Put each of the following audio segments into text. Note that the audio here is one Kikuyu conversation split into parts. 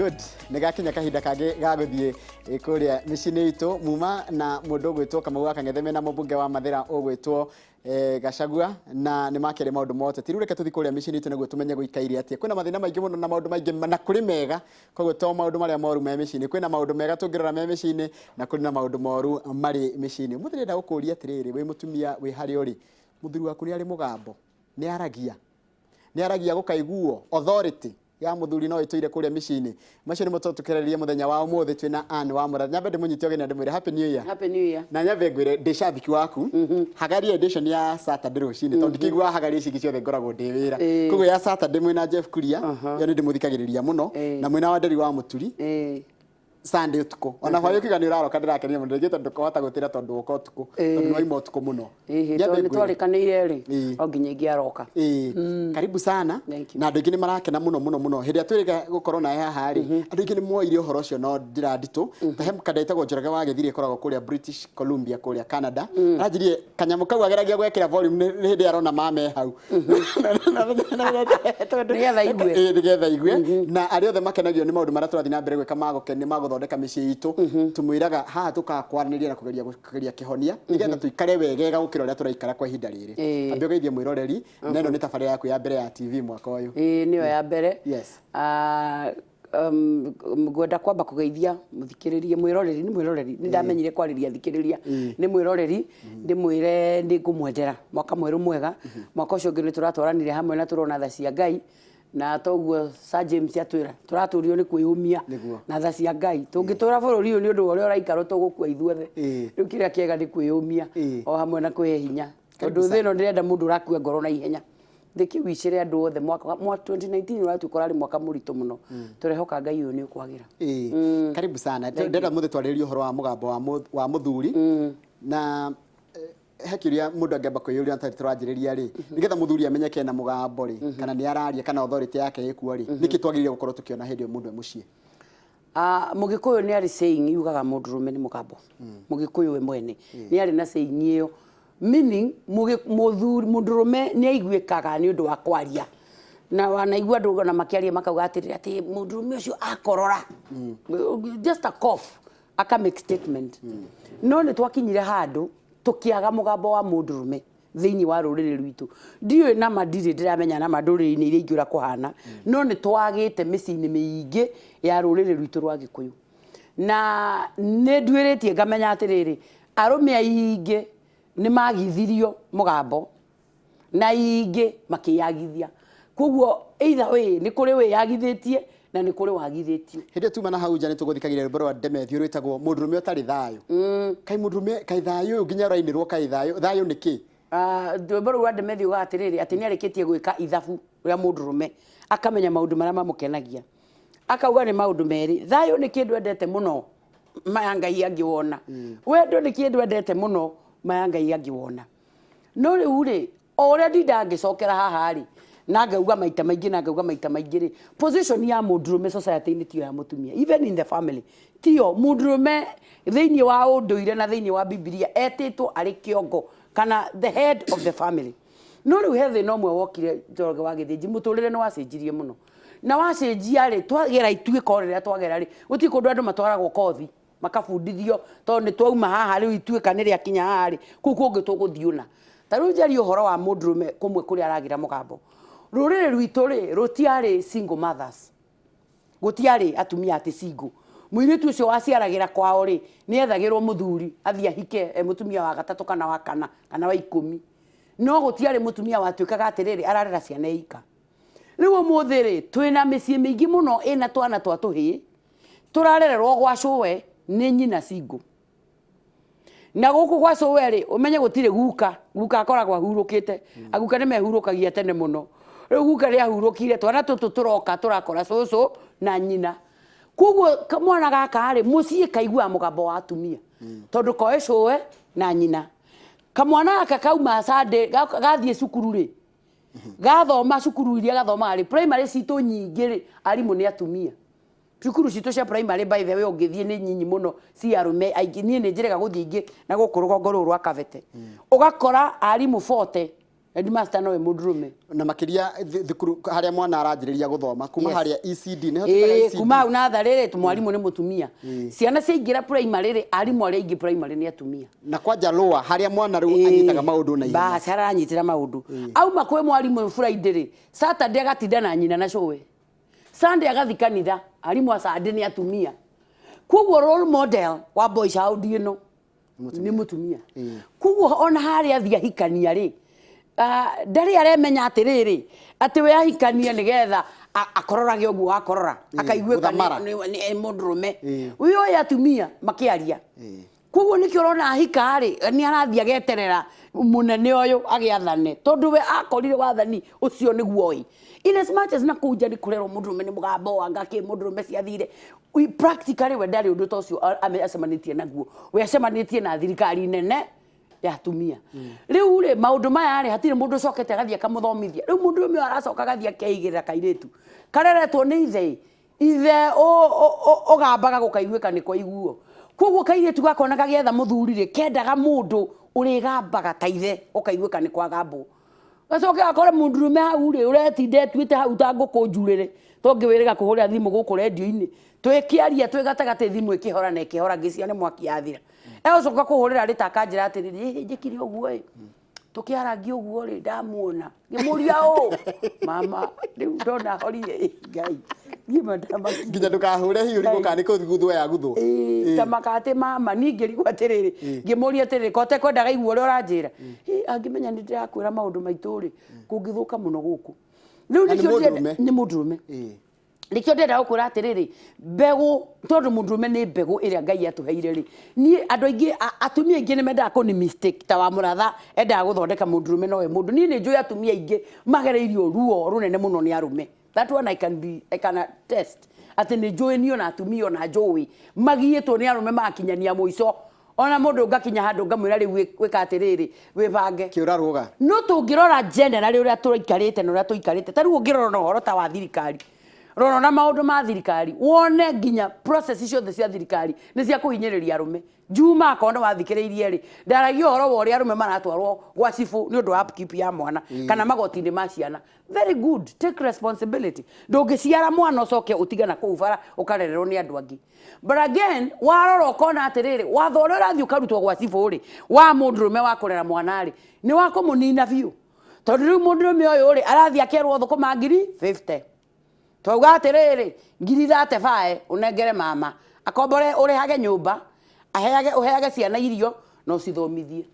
Good. Nĩ gakinya kahinda kangĩ ga gũthiĩ kũrĩa mĩciĩ-inĩ itũ muma na mũndũ ũgwĩtwo Kamau wa Kang'ethe mena mũmbunge wa Mathĩra ũgwĩtwo Gachagua na nĩ makĩrĩ maũndũ ma ũteti. Rĩu reke tũthiĩ kũrĩa mĩciĩ-inĩ itũ nĩguo tũmenye gũikaire atĩa. Kwĩna mathĩna maingĩ mũno na maũndũ maingĩ na kũrĩ mega, koguo to maũndũ marĩa moru me mĩciĩ-inĩ. Kwĩna maũndũ mega tũngĩrora me mĩciĩ-inĩ na kũrĩ na maũndũ moru marĩ mĩciĩ-inĩ. Ũmũthĩ ndĩrenda gũkũria atĩrĩrĩ, wĩ mũtumia wĩ harĩa ũrĩ, mũthuri waku nĩ arĩ mũgambo? Nĩ aragia? Nĩ aragia gũkaiguo? Authority ya muthuri no ĩtũire kũrĩa mĩciĩ-inĩ. Macio nĩmo tũtũkererie mũthenya wa ũmũthĩ twĩ na Ann wa Mũrathe. Nyambe ndĩmũnyite ũgeni na ndĩmwĩre Happy New Year. Happy New Year. Na nyambe ngwĩre ndĩ shabiki waku. Hagaria edition ya Saturday rũcinĩ tondũ ndikĩiguaga hagaria ici ingĩ ciothe ngoragwo ndĩ wĩra. Koguo ya Saturday mwĩna Jeff Kuria ĩyo nĩ ndĩmũthikagĩrĩria mũno na mwĩna Wanderi wa Mũturi. Sunday ũtukũ ona hwaĩ ũkiuga nĩ ũraroka ndĩrakenire mũno rĩngĩ tondũ ndũkũhota gũtĩra tondũ ũka ũtukũ tondũ nĩ waima ũtukũ mũno. Ĩhĩ, Nyambe tondũ nĩ ngwĩre. twarĩkanĩire rĩ, Ĩĩ. no nginya ingĩaroka. Ĩĩ, karibu sana. Thank you. Na andũ aingĩ nĩ marakena mũno mũno mũno hĩndĩ ĩrĩa twĩrĩga gũkorwo nawe haha rĩ, andũ aingĩ nĩ moire ũhoro ũcio no njĩra nditũ ta he kanda ĩtagwo Njoroge wa Gĩthiri ĩkoragwo kũrĩa British Columbia kũrĩa Canada. Aranjirie kanyamũ kau ageragia gwekĩra volume nĩ hĩndĩ arona mame hau. Nĩgetha aigue. Ĩĩ, nĩgetha aigue. Na arĩa othe makenagio nĩ maũndũ marĩa tũrathiĩ na mbere gwĩka ma gũkenia ma gũthondeka mĩciĩ itũ, tũmwĩraga haha tũkaga kwaranĩria na kũgeria kĩhonia nĩgetha tũikare wegega gũkĩra ũrĩa tũraikara kwa ihinda rĩrĩ. Ambia ũgeithie mwĩroreri, na ĩno nĩ tabarĩra yaku ya mbere ya TV mwaka ũyũ. Ĩĩ, nĩyo ya mbere. Yes. Ah, ngwenda kwamba kũgeithia mũthikĩrĩria mwĩroreri nĩ mwĩroreri nĩ ndamenyire kwarĩria thikĩrĩria nĩ mwĩroreri ndĩmwĩre nĩ ngũmwendera mwaka mwerũ mwega. Mwaka ũcio ũngĩ nĩ tũratwaranire hamwe na tũrona tha cia Ngai na toguo Sir James atwĩra tũratũrio nĩ kwĩyũmia na tha cia Ngai. Tũngĩtũra bũrũri ũyũ nĩ ũndũ wa ũrĩa ũraikara tũgũkua ithuothe. Rĩu kĩrĩa kĩega nĩ kwĩyũmia o hamwe na kwĩhe hinya tondũ thĩ ĩno ndĩrenda mũndũ ũrakua ngoro na ihenya. Ndĩkĩwicĩre andũ othe mwaka wa 2019 ũratuĩka ũrarĩ mwaka mũritũ mũno. Tũrehoka Ngai ũyũ nĩ ũkwagĩra. Ĩĩ, karibu sana. Ndĩrenda mũthĩ twarĩrĩrie ũhoro wa mũgambo wa mũthuri na he kĩũria mũndũ angĩamba kwĩyũria na tũranjĩrĩria rĩ, nĩgetha mũthuri amenyeke na mũgambo rĩ, kana nĩ araria kana authority yake ĩkuo rĩ, nĩkĩ twagĩrĩire gũkorwo tũkĩona hĩndĩ ĩyo mũndũ e mũciĩ? Ah, Mũgĩkũyũ nĩ arĩ saying yugaga mũndũrũme nĩ mũgambo. Mũgĩkũyũ we mwene nĩ arĩ na saying ĩyo, meaning mũthuri mũndũrũme nĩ aiguĩkaga nĩ ũndũ wa kwaria. Na wanaigua andũ ona makĩaria makauga atĩrĩrĩ atĩ mũndũrũme ũcio akorora, just a cough, aka make statement. No nĩ twakinyire handũ tũkĩaga mũgambo wa mũndũrũme thĩinĩ wa rũrĩrĩ rwitũ. Ndiũĩ nama, ndirĩ ndĩramenya nama ndũrĩrĩ-inĩ iria ingĩ ũrĩa kũhana, no nĩ twagĩte mĩciĩ-inĩ mĩingĩ ya rũrĩrĩ rwitũ rwa Gĩkũyũ. Na nĩ nduĩrĩtie ngamenya atĩrĩrĩ, arũme aingĩ nĩ magithirio mũgambo na aingĩ makĩyagithia. Koguo either way nĩ kũrĩ wĩyagithĩtie na nĩ kũrĩ wagithĩtio. Hĩndĩ ĩyo tuma na hau nja nĩ tũgũthikagĩrĩria rwĩmbo rwa Demethiũ rwĩtagwo mũndũrũme ũtarĩ thayũ. Kaĩ mũndũrũme, kaĩ thayũ ũyũ nginya ũrainĩrwo kaĩ thayũ, thayũ nĩ kĩ? Ah, rwĩmbo rũu rwa Demethiũ ugaga atĩrĩrĩ, atĩ nĩ arĩkĩtie gwĩka ithabu rĩa mũndũrũme, akamenya maũndũ marĩa mamũkenagia. Akauga nĩ maũndũ merĩ, thayũ nĩ kĩndũ endete mũno maya Ngai angĩwona, wendo nĩ kĩndũ endete mũno maya Ngai angĩwona. No rĩu rĩ, o ũrĩa ndindaga ngĩcokera haha rĩ, na ngauga maita maingĩ na ngauga maita maingĩ rĩ, position ya mũndũrũme society-inĩ tiyo ya mũtumia, even in the family tiyo. Mũndũrũme thĩinĩ wa ũndũire na thĩinĩ wa Bibilia etĩtwo arĩ kĩongo kana the head of the family. No rĩu he thĩna ũmwe wokire Njoroge wa Gĩthĩnji, mũtũrĩre nĩ wacenjirie mũno. Na wacenjia rĩ, twagera ituĩka o rĩrĩa twagera rĩ, gũtirĩ kũndũ andũ matwaragwo kothi makabundithio tondũ nĩ twauma haha rĩu ituĩka nĩ rĩakinya haha rĩ, kũu kũngĩ tũgũthiĩ ũna. Ta rĩu njarie ũhoro wa mũndũrũme kũmwe kũrĩa aragĩra mũgambo. Rũrĩrĩ rwitũ rĩ, rũtiarĩ single mothers. Gũtiarĩ atumia atĩ single. Mũirĩtu ũcio waciaragĩra kwao rĩ, nĩ ethagĩrwo mũthuri athiĩ ahike e mũtumia wa gatatũ kana wa kana kana wa ikũmi. No gũtiarĩ mũtumia watuĩkaga atĩrĩrĩ ararera ciana e ika. Rĩu ũmũthĩ rĩ, twĩna mĩciĩ mĩingĩ mũno ĩna twana twa tũhĩĩ tũrarererwo gwa cũwe nĩ nyina single. Na gũkũ gwa cũwe rĩ, ũmenye gũtirĩ guka, guka akoragwo ahurũkĩte. Aguka nĩ mehurũkagia tene mũno. Rĩu guka nĩ ahurũkire, twana tũtũ tũroka tũrakora cũcũ na nyina. Koguo mwana gaka rĩ, mũciĩ kaiguaga mũgambo wa atumia tondũ koĩ cũwe na nyina. Kamwana gaka kauma Sunday, gathiĩ cukuru rĩ, gathoma cukuru iria gathomaga rĩ, primary citũ nyingĩ rĩ, arimũ nĩ atumia. Cukuru citũ cia primary by the way ũngĩthiĩ nĩ nyinyi mũno ci arũme aingĩ. Niĩ nĩ njĩrĩga gũthiĩ ingĩ na gũkũ rũgongo rũrũ rwa Kabete. Ũgakora arimũ 40. Headmaster nowe mũndũrũme. Na makiria thukuru haria mwana aranjĩrĩria gũthoma kuma haria ECD nĩho Ĩĩ, tũtaga ECD. Kuma hau natharĩ rĩ, mwarimũ nĩ mũtumia. Ciana ciaingĩra primary rĩ, arimũ arĩa aingĩ primary nĩ atumia. Na kwanja lower haria mwana rĩu anyitaga maũndũ na ihenya. Bas, harĩa aranyitĩra maũndũ auma kwĩ mwarimũ Friday rĩ, Saturday agatinda na nyina na cũwe, Sunday agathi kanitha, arimũ a Sunday nĩ atumia. Koguo role model wa boy child ĩno nĩ mũtumia. Koguo ona harĩa athiĩ ahikania rĩ, ndarĩ aremenya atĩrĩrĩ, atĩ we ahikania nĩgetha akororage ũguo akorora akaiguĩka Gũthamara. nĩ mũndũrũme wĩ ũyũ, atumia makĩaria. Koguo nĩkĩo ũrona ahika rĩ, nĩ arathiĩ ageterera mũnene ũyũ agĩathane, tondũ we akorire wathani ũcio nĩguo oĩ. In as much as na kũu nja nĩ kũrerwo mũndũrũme nĩ mũgambo anga kĩ mũndũrũme ciathire. Practically we ndarĩ ũndũ ta ũcio acemanĩtie naguo. We acemanĩtie na thirikari nene ya atumia. Rĩu rĩ, maũndũ maya rĩ, hatirĩ mũndũ ũcokete agathiĩ akamũthomithia. Rĩu mũndũ ũmwe aracoka agathiĩ akeigĩrĩra kairĩtu kareretwo nĩ ithe, ithe ũgambaga gũkaiguĩka nĩ kwaiguo. Koguo kairĩtu gakona gagĩetha mũthuri rĩ, kendaga mũndũ ũrĩgambaga ta ithe, ũkaiguĩka nĩ kwagambwo. Gacoke gakore mũndũrũme hau rĩ, ũretinda etuĩte hau ta ngũkũ njurĩrĩ, tongĩwĩrĩga kũhũrĩra thimũ gũkũ rendio-inĩ twĩkĩaria twĩ gatagatĩ, thimũ ĩkĩhora na ĩkĩhora, ngĩciria nĩ mwaki yathira. Egũcoka kũhũrĩra rĩ, ta akanjĩra atĩrĩrĩ, "Ĩ, njĩkire ũguo ĩ, tũkĩarangia ũguo rĩ, ndamuona ngĩmũria ũ mama, rĩu ndona horire ĩ, Ngai niĩ ma ndamakire." Nginya ndũkahure hiũ rigwo kana nĩ kũguthwo yaguthwo. Ĩĩ, ta makatĩ mama, niĩ ngĩrigwo atĩrĩrĩ, ngĩmũria atĩrĩrĩ, ko tekwendaga igua ũrĩa ũranjĩra. Ĩ, angĩmenya nĩ ndĩrakwĩra maũndũ maitũ rĩ, kũngĩthũka mũno gũkũ rĩu. Na nĩ Nĩkĩo mũndũrũme? Nĩ mũndũrũme. Nĩkĩo ndĩrenda gũkwĩra atĩrĩrĩ, mbegũ, tondũ mũndũrũme nĩ mbegũ ĩrĩa Ngai atũheire rĩ, niĩ andũ aingĩ, atumia aingĩ nĩ mendaga kũni mistake ta wa mũratha endaga gũthondeka mũndũrũme nowe mũndũ. Niĩ nĩ njũĩ atumia aingĩ magereirio ruo rũnene mũno nĩ arũme. That one I can attest atĩ nĩ njũĩ niĩ ona atumia ona njũĩ magiĩtwo nĩ arũme magakinyania mũico, ona mũndũ ngakinya handũ ngamwĩra, rĩu wĩka atĩrĩrĩ, wĩbange. Kĩũra rũga. No tũngĩrora generally ũrĩa tũikarĩte na ũrĩa tũikarĩte, ta rĩu ũngĩrora na ũhoro ta wa thirikari, rora na maũndũ ma thirikari, wone nginya process ciothe cia thirikari nĩ cia kũhinyĩrĩria arũme. Juma, akorwo nĩ wathikĩrĩirie rĩ, ndaragia ũhoro wa ũrĩa arũme maratwarwo gwa cibũ nĩ ũndũ wa upkeep ya mwana kana magoti-inĩ ma ciana. Very good, take responsibility. Ndũngĩciara mwana ũcoke ũtige na kũu bara ũkarererwo nĩ andũ angĩ. But again, warora ũkona atĩrĩrĩ, watho ũrĩa ũrathiĩ ũkarutwo gwa cibũ rĩ, wa mũndũrũme wa kũrera mwana rĩ, nĩ wa kũmũnina biũ, tondũ rĩu mũndũrũme ũyũ rĩ, arathiĩ akerwo thũkũma ngiri 50. Twauga atĩrĩrĩ, ngiri 35 ũnengere mama akombore, ũrĩhage nyũmba, aheage, ũheage ciana irio na ũcithomithie.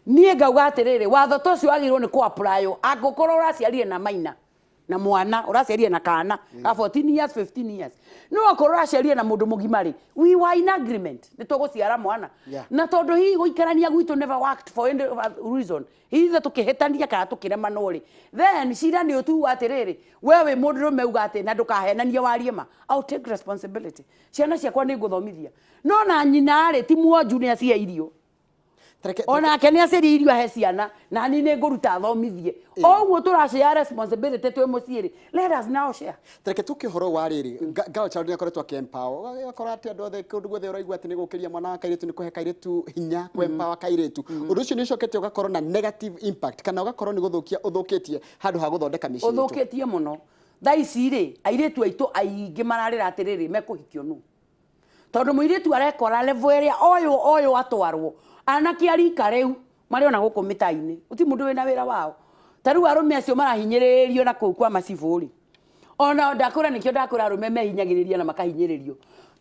Niĩ ngauga atĩrĩrĩ, watho ta ũcio wagĩrĩirwo nĩ kũ-apply angĩkorwo ũraciarire na maina na mwana ũraciarire na kana ka 14 years, 15 years. No akorwo ũraciarire na mũndũ mũgima rĩ, we were in agreement nĩ tũgũciara mwana na tondũ hihi gũikarania gwitũ never worked for any reason, hihi ithe tũkĩhĩtania kana tũkĩremanwo rĩ, then cira nĩ ũtuo atĩrĩrĩ, we wĩ mũndũrũme, uga atĩ na ndũkahenanie, warie ma, I'll take responsibility, ciana ciakwa nĩ ngũthomithia. No na nyina rĩ, ti mwonju, nĩ acihe irio. Onake nĩ acirie irio ahe ciana, na niĩ nĩ ngũruta thomithie. O ũguo tũrashare responsibility twĩ mũciĩ rĩ, let us now share. Tareke tuke ũhoro wa rĩrĩ, girl child nĩ akoretwo akĩ-empower. Ũgakora atĩ andũ othe kũndũ guothe ũraigua atĩ nĩ gũkĩria mwana wa kairĩtu, nĩ kũhe kairĩtu hinya, kũ empower kairĩtu. Ũndũ ũcio nĩ ũcokete ũgakorwo na negative impact kana ũgakorwo nĩ gũthũkia ũthũkĩtie handũ ha gũthondeka mĩciĩ itũ. Ũthũkĩtie mũno. Thaa ici rĩ, airĩtu aitũ aingĩ mararĩra atĩrĩrĩ, mekũhikio nũ? Tondũ mũirĩtu arekora level ĩrĩa oyũ oyũ atwarwo, anake a rika rĩu marĩ ona gũkũ mĩta-inĩ gũtirĩ mũndũ wĩna wĩra wao. Ta rĩu arũme acio marahinyĩrĩrio na kũu kwa macibũ rĩ, ona ndakwĩra, nĩkĩo ndakwĩra arũme mehinyagĩrĩria na makahinyĩrĩrio,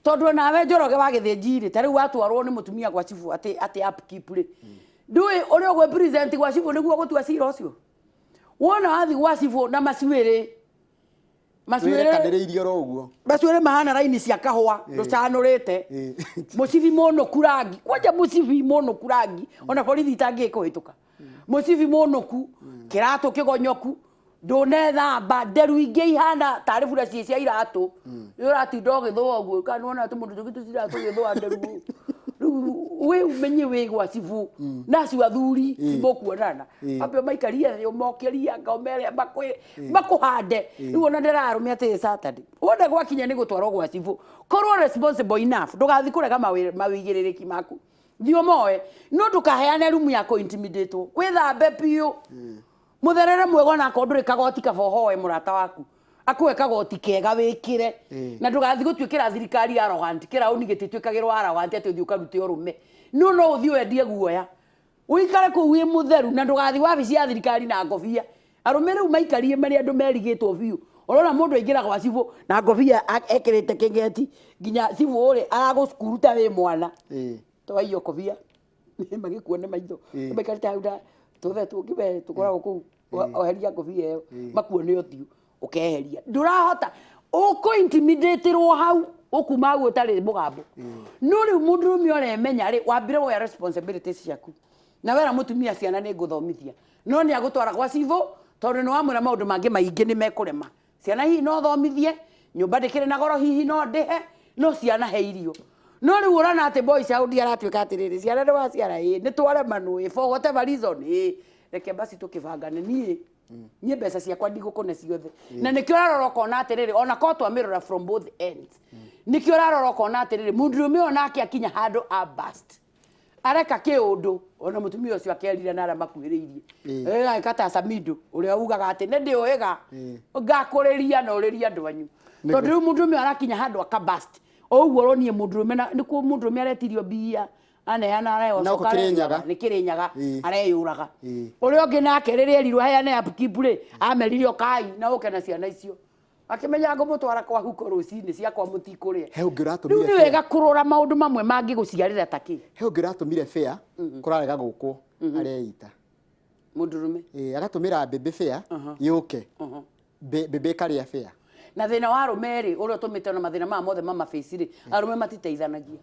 tondũ onawe Njoroge wa Gĩthĩnji rĩ, ta rĩu watwarwo nĩ mũtumia gwa cibũ atĩ upkeep rĩ, ndũĩ ũrĩa ũgwĩ present gwa cibũ nĩguo gũtua cira ũcio. Wona wathiĩ gwa cibũ na macuĩrĩ macuĩrĩ Wĩrekanĩrĩirie oro ũguo. Macuĩrĩ mahana raini cia kahũa ndũcanũrĩte, mũcibi mũnũku rangi, kwanja mũcibi mũnũku rangi ona borithi itangĩĩ kũhĩtũka, mũcibi mũnũku, kĩratũ kĩgonyoku, ndũnethamba, nderu ingĩ ihana tarĩ buraci cia iratũ, nĩ ũratinda ũgĩthũa ũguo, kana nĩwona atĩ mũndũ tũgĩ tũcira tũgĩthũa nderu. Rĩu wĩ ũmenye wĩ gwa cibũ na acio athuri mũkuonana, ambe ũmaikarie thĩ, ũmokĩrie, anga ũmere makũhande. Rĩu ona ndĩrarũme atĩ Saturday wona gwakinya nĩ gũtwarwo gwa cibũ, korwo responsible enough, ndũgathiĩ kũrega mawĩigĩrĩrĩki maku. Thiĩ ũmoe, no ndũkaheane rumu ya kũ-intimidatwo. Wĩthambe biũ. Mũtherere mwega onakorwo ndũrĩ kagoti kaba ũhoe mũrata waku akũhe kagoti kega wĩkĩre. Na ndũgathiĩ gũtuĩkĩra thirikari arrogant. Kĩraũni gĩtituĩkagĩrwo arrogant atĩ ũthiĩ ũkarute ũrũme. No no ũthiĩ wendie guoya. Ũikare kũu wĩ mũtheru na ndũgathiĩ wabici ya thirikari na ngobia. Arũme rĩu maikarie marĩ andũ merigĩtwo biũ. Ũrona mũndũ aingĩra gwa cibũ na ngobia ekĩrĩte kĩng'eti nginya cibũ rĩ aragũcukuruta wĩ mwana. Twaiywo kobia magĩkuone maitho. Maikarĩte hau na tũthe tũngĩ we tũkoragwo kũu oheria ngobia ĩyo makuone ũthiũ ũkeheria. Ndũrahota ũkũ intimidatĩrwo hau ũkuma hau ũtarĩ mũgambo. No rĩu mũndũrũme ũremenya rĩ wambire woya responsibilities ciaku na wera mũtumia ciana nĩ ngũthomithia no nĩ agũtwara gwa cibũ tondũ nĩ wamwĩra maũndũ mangĩ maingĩ nĩ mekũrema. Ciana hihi no thomithie, nyũmba ndĩkĩrĩ na goro hihi no ndĩhe, no ciana he irio. No rĩu ũrona atĩ boy child aratuĩka atĩrĩrĩ, ciana nĩ waciara ĩĩ, nĩ twaremanwo ĩĩ, for whatever reason ĩĩ, reke basi tũkĩbangane niĩ niĩ mbeca ciakwa ndigũkũne ciothe. Na nĩkĩo ũrarora ũkona atĩrĩrĩ, ona korwo twamĩrora from both ends, nĩkĩo ũrarora ũkona atĩrĩrĩ, mũndũrũme ũyũ nake akinya handũ a burst areka kĩũndũ ona mũtumia ũcio akerira na arĩa makuhĩrĩirie. Agĩka ta Samido ũrĩa ugaga atĩ nĩ ndĩũĩga ngakũrĩria na ũrĩrie andũ anyu, tondũ rĩu mũndũrũme arakinya handũ aka burst o ũguo ũronire mũndũrũme na nĩkuo mũndũrũme aretirio mbia aneana areo Na gũkũ Kĩrĩnyaga. nĩ Kĩrĩnyaga areyũraga. Ũrĩa ũngĩ nake rĩrĩa erirwo heane upkeep rĩ, amerire ũkai na ũke na ciana icio, akĩmenya ngũmũtwara kwa huko rũcinĩ ciakwa mũtikũrĩa. He ũngĩ Rĩu ũratũmire nĩ wega kũrora maũndũ mamwe mangĩgũciarĩra ta kĩ. He ũngĩ ũratũmire fare kũrarega gũkwo areita Mũndũrũme. Ĩĩ, agatũmĩra mbĩmbĩ fare yũke. Mbĩmbĩ ĩkarĩa fare. Na thĩna wa arũme rĩ, ũrĩa ũtũmĩte ona mathĩna maya mothe mamabaci rĩ, arũme matiteithanagia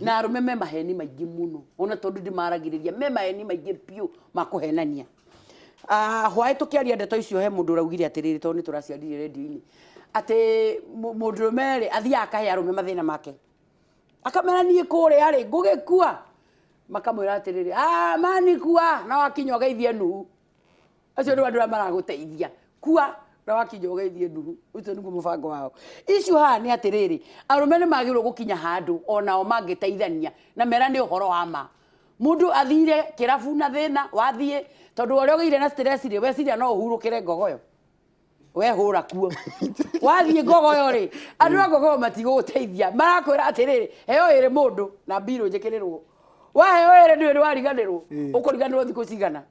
na arũme me maheni maingĩ mũno, ona tondũ ndĩmaragĩrĩria me maheni maingĩ biũ ma kũhenania. Hwaĩ tũkĩaria ndeto icio he mũndũ ũraugire atĩrĩrĩ, tondũ nĩ tũraciaririe redio-inĩ, atĩ mũndũrũme rĩ athiaga akahe arũme mathĩna make, akamera niĩ kũrĩa rĩ ngũgĩkua, makamwĩra atĩrĩrĩ, mani kua na wakinya ũgeithie Nuhu. Acio nĩ andũ arĩa maragũteithia, kua na wakinya ũgeithie Nuhu. Ũcio nĩguo mũbango wao. Issue haha nĩ atĩrĩrĩ, arũme nĩ magĩrĩirwo gũkinya handũ onao mangĩteithania na merane ũhoro wa ma. Mũndũ athire kĩrabu na thĩna wathiĩ, tondũ ũrĩa ũgĩire na stress rĩ, weciria no ũhurũkĩre ngogoyo, wehũra kuo. Wathiĩ ngogoyo rĩ, andũ a ngogoyo matigũgũteithia, marakwĩra atĩrĩrĩ, heo ĩrĩ mũndũ na mbirũ njĩkĩrĩrwo. Waheo ĩrĩ ndũĩ nĩ wariganĩrwo, ũkũriganĩrwo thikũ cigana?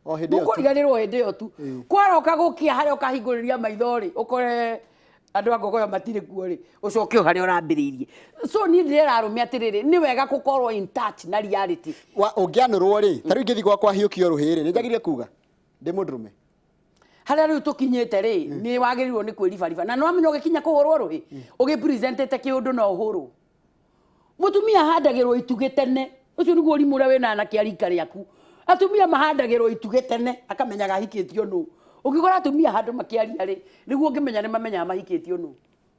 O hĩndĩ ĩyo tu. Ũkũriganĩrwo hĩndĩ ĩyo tu. Kwaroka gũkĩa harĩa ũkahingũrĩria maitho rĩ, ũkore andũ a ngogoyo matirĩ kuo rĩ, ũcoke o harĩa ũrambĩrĩirie. So niĩ ndĩrera arũme atĩrĩrĩ, nĩ wega gũkorwo in touch na reality. Ũngĩanũrwo rĩ, ta rĩu ingĩthiĩ gwakwa hiũkio rũhĩ rĩ, nĩ njagĩrĩire kuga ndĩ mũndũrũme? Harĩa rĩu tũkinyĩte rĩ, nĩ wagĩrĩirwo nĩ kwĩribariba. Na nĩ wamenya ũgĩkinya kũhũrwo rũhĩ, ũgĩpresentete kĩũndũ no ũhũrwo. Mũtumia ahandagĩrwo itugĩ tene. Ũcio nĩguo ũrimũ ũrĩa wĩna anake a rika rĩaku. Atumia mahandagĩrwo itugĩ tene, akamenyaga ahikĩtio nũ. Ũngĩkora atumia handũ makĩaria rĩ, nĩguo ũngĩmenya nĩ mamenyaga mahikĩtio nũ.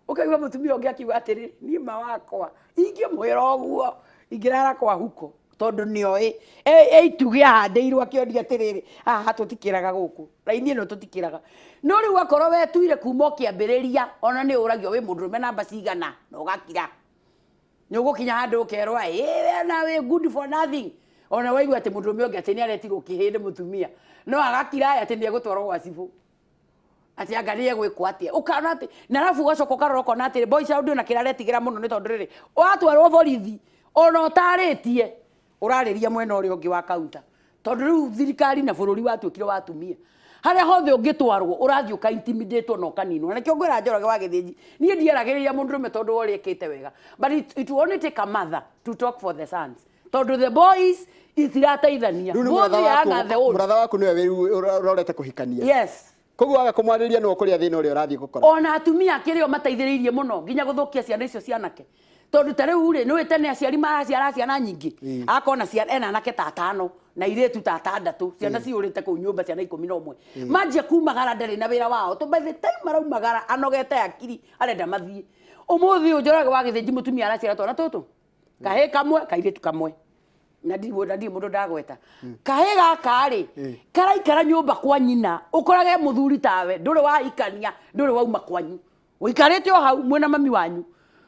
Ũkaigua mũtumia ũngĩ akiuga atĩrĩ, niĩ ma wakwa, ingĩmwĩra ũguo, ingĩrara kwa huko, tondũ nĩoĩ. E itugĩ ahandĩirwo akĩonia atĩrĩrĩ, haha tũtikĩraga gũkũ, raini ĩno tũtikĩraga. No rĩu akorwo wetuire kuma ũkĩambĩrĩria, ona nĩ ũragio wĩ mũndũrũme namba cigana, na ũgakira. Nĩ ũgũkinya handũ ũkerwo, ĩĩ we na wĩ good for nothing. Ona waigua atĩ mũndũrũme ũngĩ atĩ nĩ aretirwo kĩhĩ nĩ mũtumia, no agakira atĩ nĩ egũtwarwo gwa cibũ. Atĩ anga nĩ egwĩkwo atĩa. Ũkona atĩ, na arabu ũgacoka ũkarora ũkona atĩrĩ, boy child ona kĩrĩa aretigĩra mũno nĩ tondũ rĩrĩ, watwarwo borithi, ona ũtarĩtie, ũrarĩria mwena ũrĩa ũngĩ wa counter. Tondũ rĩu thirikari na bũrũri watuĩkire wa atumia. Harĩa hothe ũngĩtwarwo, ũrathiĩ ũka intimidatwo na ũkaninwo. Na nĩkĩo ngwĩra Njoroge wa Gĩthĩnji, niĩ ndiaragĩrĩria mũndũrũme tondũ wa ũrĩa ekĩte wega. But it will only take a mother to talk for the sons. Tondũ the boys itirateithania. Rĩu nĩ Both mũratha the young waku, and the old. mũratha waku nĩwe ũrorete kũhikania. Yes. Koguo waga kũmwarĩria nĩwe ũkũrĩa thĩna ũrĩa ũrathiĩ gũkora. Ona atumia akĩrĩ o mateithĩrĩirie mũno nginya gũthũkia ciana icio cianake. Tondũ ta rĩu rĩ, nĩũĩ tene aciari maraciara ciana nyingĩ. Akona ciana ena anake ta atano na airĩtu ta atandatũ, ciana ciyũrĩte kũu nyũmba ciana 11. Manjia kumagara ndarĩ na wĩra wao. Tondũ by the time maraumagara anogete hakiri arenda mathiĩ. Ũmũthĩ ũyũ Njoroge wa Gĩthĩnji mũtumia araciara twana tũtũ. Kahĩĩ kamwe, kairĩtu kamwe. Na ndirĩ mũndũ ndagweta. Kahĩĩ gaka rĩ, karaikara nyũmba kwa nyina, ũkorage mũthuri tawe, ndũrĩ wahikania, ndũrĩ wauma kwanyu. Ũikarĩte o hau mwĩna mami wanyu.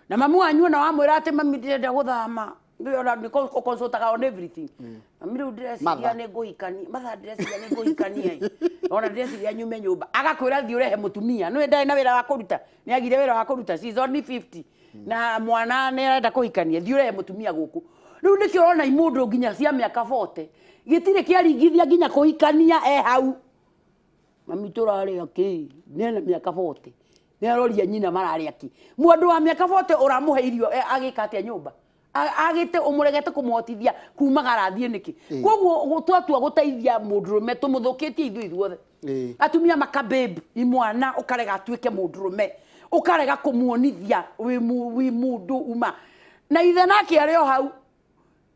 Na mami wanyu ona wamwĩra atĩ mami ndĩrenda gũthama, Ona nĩ ũconsultaga on everything. Mami, rĩu ndĩreciria Mother. nĩ ngũhikania. Matha, ndĩreciria nĩ ngũhikania ĩ. Ona ndĩreciria nyume nyũmba. Agakwĩra thiĩ ũrehe mũtumia. Nĩwe ndarĩ na wĩra wa kũruta. Nĩ agire wĩra wa kũruta. She is only 50. Na mwana nĩ arenda kũhikania. Thiĩ ũrehe mũtumia gũkũ. Rĩu nĩkĩo ũrona imũndũ nginya cia mĩaka 40. Gĩtirĩ kĩaringithia nginya kũhikania e hau. Mami, tũrarĩa kĩ? Nena mĩaka 40. Nĩ aroria nyina mararĩa kĩ. Mũndũ wa mĩaka 40 ũramũhe irio agĩka atĩa nyũmba? Agĩte ũmũregete kũmũhotithia kumagara athiĩ nĩkĩ? Koguo twatua gũteithia mũndũrũme tũmũthũkĩtie ithuĩ ithuothe. Atumia makababe imwana, ũkarega atuĩke mũndũrũme, ũkarega kũmuonithia wĩ mũndũ uma. Na ithe nake arĩ o hau.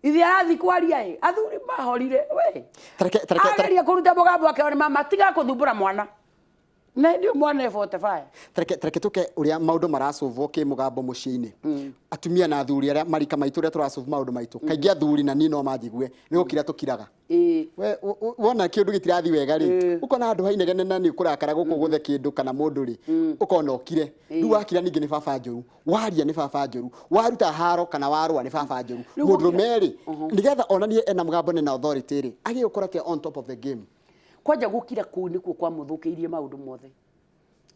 Ithe arathiĩ kwaria ĩ, athuri mahorire we. Tareke Ageria kũruta mũgambo akĩrwo nĩ mama, tiga kũthumbũra mwana. Na hĩndĩ ĩyo mwana e 45. Tareke tuke ũrĩa maũndũ maracũvwo kĩ mũgambo mũciĩ-inĩ, atumia na athuri arĩa marika maitũ, ũrĩa tũracũva maũndũ maitũ. Kaingĩ athuri, na niĩ no manjigue, nĩ gũkira tũkiraga. We wona kĩũndũ gĩtirathi wega rĩ, ũkona handũ hainegene na nĩ ũkũrakara gũkũ gũthe kĩndũ kana mũndũ rĩ, ũkona ũkire. Rĩu wakira ningĩ nĩ baba njũru, waria nĩ baba njũru, waruta haro kana warũa nĩ baba njũru. Rĩu Mũndũrũme rĩ, nĩgetha onanie ena mũgambo na authority rĩ, agĩe gũkorwo atĩa on top of the game? Kwanja gũkira kũu nĩkuo kwamũthũkĩirie maũndũ mothe.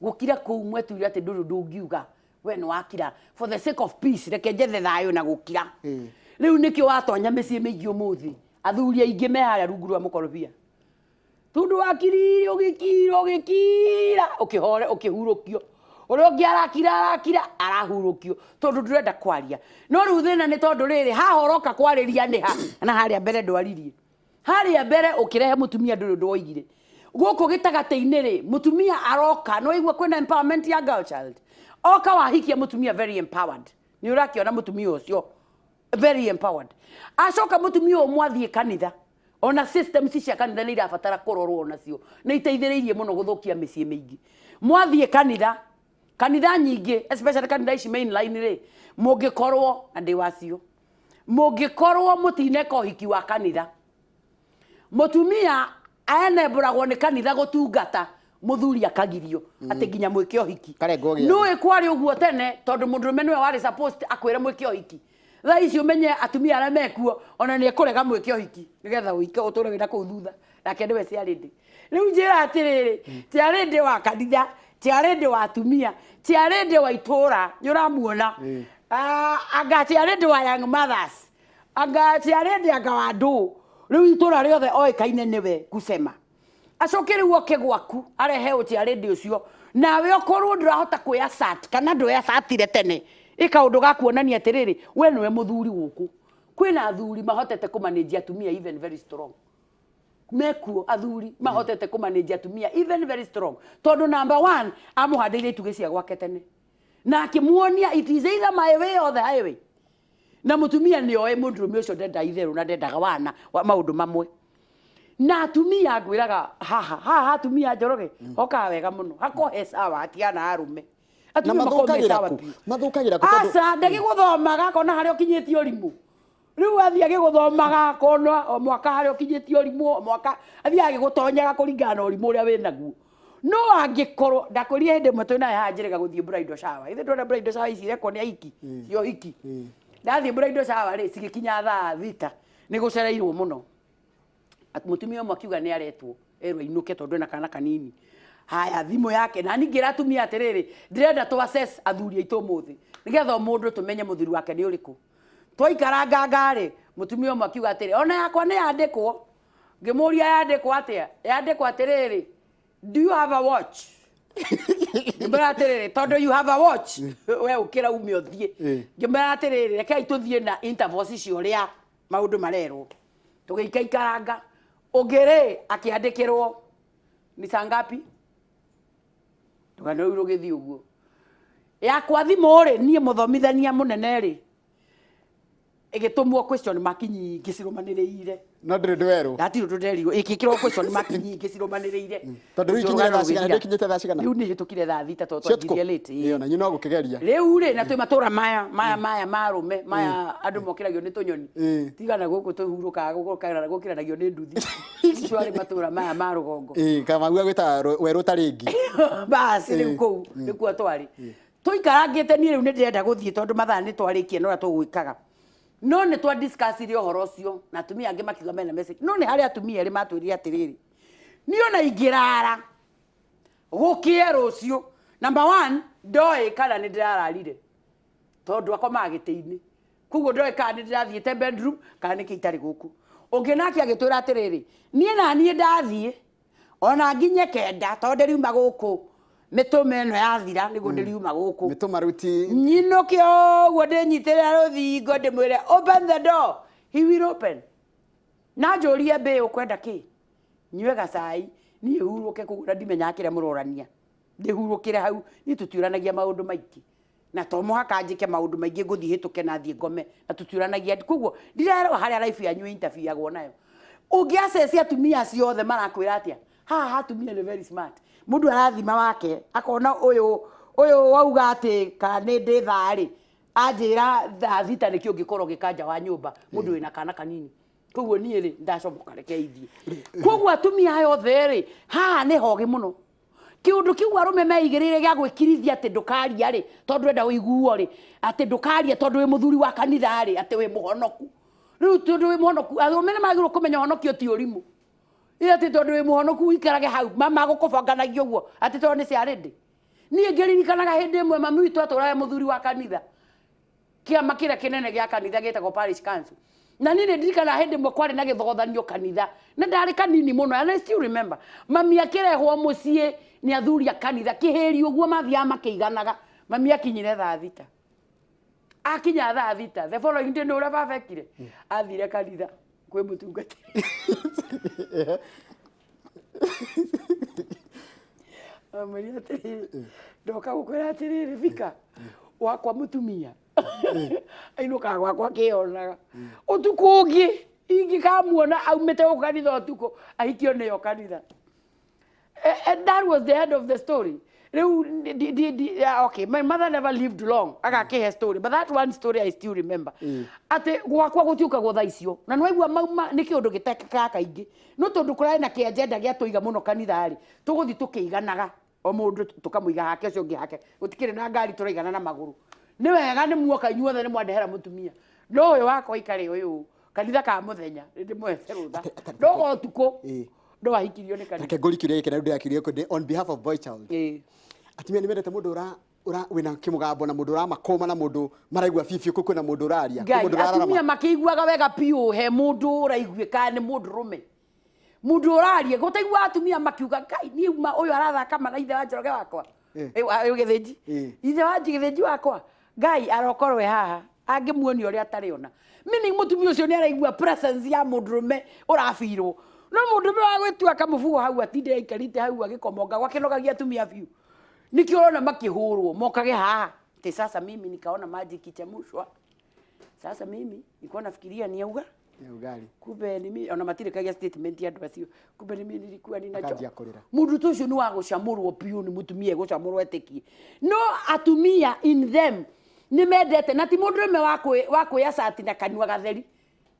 Gũkira kũu mwetuire atĩ ndũrĩ ũndũ ũngiuga, we nĩ wakira for the sake of peace, reke njethe thayũ na gũkira. Rĩu nĩkĩo watonya mĩciĩ mĩingĩ ũmũthĩ, athuri aingĩ me harĩa rungu rwa mũkorobia, tondũ wakirire, ũgĩkira, ũgĩkira, ũkĩhore, ũkĩhurũkio. Ũrĩa ũngĩ arakira, arakira, arahurũkio tondũ ndũrenda kwaria. No rĩu thĩna nĩ tondũ rĩrĩ haha ũroka kwarĩria nĩ ha na harĩa mbere ndwaririe, harĩa mbere ũkĩrehe mũtumia ndũrĩ ũndũ woigire. Gũkũ gĩtagatĩ-inĩ rĩ, mũtumia aroka nĩ waigua kwĩna empowerment ya girl child. Oka wahikia mũtumia very empowered, nĩ ũrakĩona mũtumia ũcio very empowered. Acoka mũtumia ũyũ mwathiĩ kanitha, ona systems cia kanitha nĩ irabatara kũrorwo, onacio nĩ iteithĩrĩirie mũno gũthũkia mĩciĩ mĩingĩ. Mwathiĩ kanitha, kanitha nyingĩ, especially kanitha ici mainline rĩ, mũngĩkorwo na ndĩ wacio, mũngĩkorwo mũtineka ũhiki wa kanitha, mũtumia enembũragwo nĩ kanitha gũtungata, mũthuri akagirio atĩ nginya mwĩke ũhiki. Karengwo gĩathĩ. Nũĩ kwarĩ ũguo tene, tondũ mũndũrũme nĩwe warĩ supposed akwĩre mwĩke ũhiki. Thaa ici ũmenye atumia arĩa mekuo ona nĩ ekũrega mwĩke ũhiki nĩgetha ũike ũtũre wĩna kũu thutha, nake nĩwe ciarĩndĩ. Rĩu njĩra atĩrĩrĩ, ciarĩndĩ wa kanitha, ciarĩndĩ wa atumia, ciarĩndĩ wa itũra, nĩ ũramuona? Anga ciarĩndĩ wa young mothers, anga ciarĩndĩ, anga wa ndũ. Rĩu itũra rĩothe oĩkaine nĩwe kusema. Acoke rĩu oke gwaku arehe ũciarĩndĩ ũcio, nawe ũkorwo ndũrahota kwĩassert kana ndwĩassatire tene, ĩ kaũndũ ga kuonania atĩrĩrĩ, we nĩwe mũthuri gũkũ. Kwĩna athuri mahotete kũmanage atumia even very strong. Mekuo athuri mahotete kũmanage atumia even very strong, tondũ number one, amũhandĩire itugĩ cia gwake tene na akĩmuonia it is either my way or the highway. Na mũtumia nĩ oĩ mũndũrũme ũcio ndenda itherũ na ndendaga wana wa maũndũ mamwe. Na atumia ngwĩraga haha haha, atumia Njoroge hokaga wega mũno, hakohe sawa, hatigana arũme. Na Atumia makoragwo me mathũkagĩra sawa kũ? biũ. Mathũkagĩra kũ? Tondũ Aca ndagĩgũthomaga akona harĩa ũkinyĩtie ũrimũ. Rĩu athiĩ agĩgũthomaga akona o mwaka harĩa ũkinyĩtie ũrimũ, o mwaka athiĩ agĩgũtonyaga kũringana na ũrimũ ũrĩa wĩnaguo. No angĩkorwo ndakwĩrire hĩndĩ ĩmwe twĩnaye haha njĩrĩga gũthiĩ bridal shower, ithuĩ ndona bridal shower ici irekwo nĩ ahiki cia ũhiki. Ndathiĩ bridal shower rĩ, cigĩkinya thaa 6, nĩ gũcereirwo mũno. Mũtumia ũmwe akiuga nĩ aretwo, erwo ainũke tondũ ena kana kanini. Haya, thimũ yake na ningĩ atumia atĩrĩrĩ, ndĩrenda tũ assess athuri aitũ ũmũthĩ nĩgetha o mũndũ tũmenye mũthuri wake nĩ ũrĩkũ. Twaikarangaga rĩ, mũtumia ũmwe akiuga atĩrĩ, ona yakwa nĩ yandĩkwo. Ngĩmũria yandĩkwo atĩa? Yandĩkwo atĩrĩrĩ, "Do you have a watch?" Ngĩmwĩra atĩrĩrĩ, tondũ you have a watch, we ũkĩra ume ũthiĩ. Ngĩmwĩra atĩrĩrĩ, rekei tũthiĩ na intervals icio ũrĩa maũndũ marerwo. Tũgĩikaikaranga. Ũngĩ rĩ, akĩandĩkĩrwo ni saa ngapi? Rũgano rũu rũgĩthiĩ ũguo. Yakwa thimũ rĩ, niĩ mũthomithania mũnene rĩ, ĩgĩtũmwo question mark nyingĩ cirũmanĩrĩire. No ndũrĩ ndwerwo? Ndatirĩ ũndũ nderirwo, ĩkĩkĩrwo question mark nyingĩ cirũmanĩrĩire. Tondũ rĩu Ũcio ikinyire rũgano thaa cigana? rũgĩthira. Rĩkinyĩte thaa cigana? Rĩu nĩ hĩtũkire thaa 6 tondũ Cia ũtukũ? twanjirie late. Ĩyo na inyuĩ no gũkĩgeria. Rĩu rĩ, na twĩ matũra maya maya maya ma arũme maya, andũ mokĩragio nĩ tũnyoni. Tigana gũkũ tũhurũkaga, gũkĩranagio nĩ nduthi. Icio arĩ matũra maya ma rũgongo. Ĩĩ, Kamau agwĩtaga werũ ũtarĩ ngi. Basi, rĩu kũu nĩkuo twarĩ tũikarangĩte. Niĩ rĩu nĩ ndĩrenda gũthiĩ tondũ mathaa nĩ twarĩkia na ũrĩa tũgwĩkaga. No nĩ twa discussire ũhoro ũcio na atumia angĩ makiuga mena message, no nĩ harĩ atumia erĩ matwĩrire atĩrĩrĩ, niĩ ona ingĩrara gũkĩe rũciũ, number one, ndoĩ kana nĩ ndĩrararire tondũ akomaga gĩtĩ-inĩ, koguo ndoĩ kana nĩ ndĩrathiĩte bedroom kana nĩkĩ itarĩ gũkũ. Ũngĩ nake agĩtwĩra atĩrĩrĩ, niĩ na niĩ ndathiĩ ona nginye 9 tondũ ndĩriuma gũkũ mĩtũma ĩno yathira nĩguo ndĩriuma gũkũ. Mĩtũma rĩu ti Nyinũke ũguo ndĩnyitĩrĩra rũthingo ndĩmwĩre, "Open the door," he will open. Na njũrie, "Mbĩ ũkwenda kĩ?" Nyue gacai, niĩ hurũke kũguo na ndimenyaga kĩrĩa mũrorania, ndĩhurũkĩre hau. Niĩ tũtiũranagia maũndũ maingĩ na to mũhaka njĩke maũndũ maingĩ, ngũthiĩ hĩtũke na thiĩ ngome na tũtiũranagia, koguo ndirarora harĩa life yanyu interfere nayo. Ũngĩ access atumia acio othe marakwĩra atĩa haha, atumia nĩ very smart. Mũndũ arathima wake akona ũyũ ũyũ wauga atĩ kana nĩ ndĩ thaa rĩ anjĩra thaa 6 nĩkĩo ũngĩkorwo ũgĩkanja wa nyũmba mũndũ wĩna kana kanini, koguo niĩ rĩ ndacomoka, reke ithiĩ. Koguo atumia aya othe rĩ haha nĩ hogĩ mũno. Kĩũndũ kĩu arũme meigĩrĩire gĩa gwĩkirithia atĩ ndũkaria rĩ tondũ enda ũiguo rĩ, atĩ ndũkaria tondũ wĩ mũthuri wa kanitha rĩ, atĩ wĩ mũhonoku. Rĩu tondũ wĩ mũhonoku, arũme nĩ magĩrĩirwo kũmenya ũhonokio ti ũrimũ. Ĩ atĩ tondũ wĩ mũhonoku ũikarage hau magũkũbanganagia ũguo atĩ tondũ nĩ cia rĩndĩ. Niĩ ngĩririkanaga hĩndĩ ĩmwe mami witũ atũraga mũthuri wa kanitha, kĩama kĩrĩa kĩnene gĩa kanitha gĩtagwo parish council, na niĩ nĩ ndirikanaga hĩndĩ ĩmwe kwarĩ na gĩthogothanio kanitha na ndarĩ kanini mũno, and I still remember mami akĩrehwo mũciĩ nĩ athuri a kanitha kĩhĩri ũguo mathiaga makĩiganaga. Mami akinyire thaa 6. Akinya thaa 6 the following day, nĩ ũrĩa baba ekire, athire kanitha kwĩ mũtungatĩri, amwĩrire atĩrĩrĩ, "Ndoka gũkwĩra atĩrĩrĩ, bika wakwa mũtumia ainũkaga gwakwa akĩyonaga ũtukũ ũngĩ ingĩkamuona aumĩte gũkũ kanitha ũtukũ ahikio nĩyo kanitha." And that was the end of the story. Rĩu yeah, okay, my mother never lived long agakĩhe story, but that one story I still remember, atĩ gwakwa gũtiũkagwo thaa icio. Na nĩwaigua mauma nĩ kĩũndũ gĩtekĩkaga kaingĩ, no tondũ kũrarĩ na kĩagenda gĩa tũiga mũno kanitha rĩ, tũgũthiĩ tũkĩiganaga, o mũndũ tũkamũiga hake, ũcio ũngĩ hake. Gũtikĩrĩ na ngari, tũraigana na magũrũ. Nĩ wega nĩ muoka inyuothe nĩ mwandehera mũtumia, no ũyũ wakwa ikare ũyũ kanitha ka mũthenya nĩ ndĩmũhete rũtha, no ũtukũ no ahikirio nĩ kanitha. Reke ngũri kĩũria gĩkĩ na rĩu ndĩrakĩũria kũ on behalf of boy child. Atumia nĩ mendete mũndũ ũra ũra wĩna kĩmũgambo na mũndũ ũramakũma na mũndũ maraigua biũ biũ kwĩna mũndũ ũraria, kwĩ Ngai, mũndũ ũrararama. Atumia makĩiguaga wega biũ he mũndũ ũraiguĩka nĩ mũndũ rũme, mũndũ ũraria gũtaigua. Atumia makiuga, "Ngai, niĩ uma ũyũ arathaka ma na ithe wa Njoroge wakwa." Gĩthĩnji. Ithe wa gĩthĩnji wakwa, Ngai arokorwo e haha angĩmuonia ũrĩa atarĩ ona. Meaning mũtumia ũcio nĩ araigua presence ya mũndũrũme ũrabirwo, no mũndũrũme wa gwĩtua kamũbugo hau atinde aikarĩte hau agĩkomonga gwakĩnogagia atumia biũ. Nĩkĩo ũrona makĩhũrwo mokage haha ati sasa mimi nikaona maji ikichemushwa, sasa mimi nilikuwa nafikiria ni auga Nĩ ugali. Kumbe ni mimi. Ona matirĩ kagia statement ya andũ acio, "Kumbe ni mimi nilikuwa ninacho." Akanjia kũrĩra. Mũndũ ta ũcio nĩ wa gũcamũrwo biũ nĩ mũtumia, egũcamũrwo etĩkie. No atumia in them nĩ mendete na ti mũndũrũme wa kwĩacati na kanua gatheri.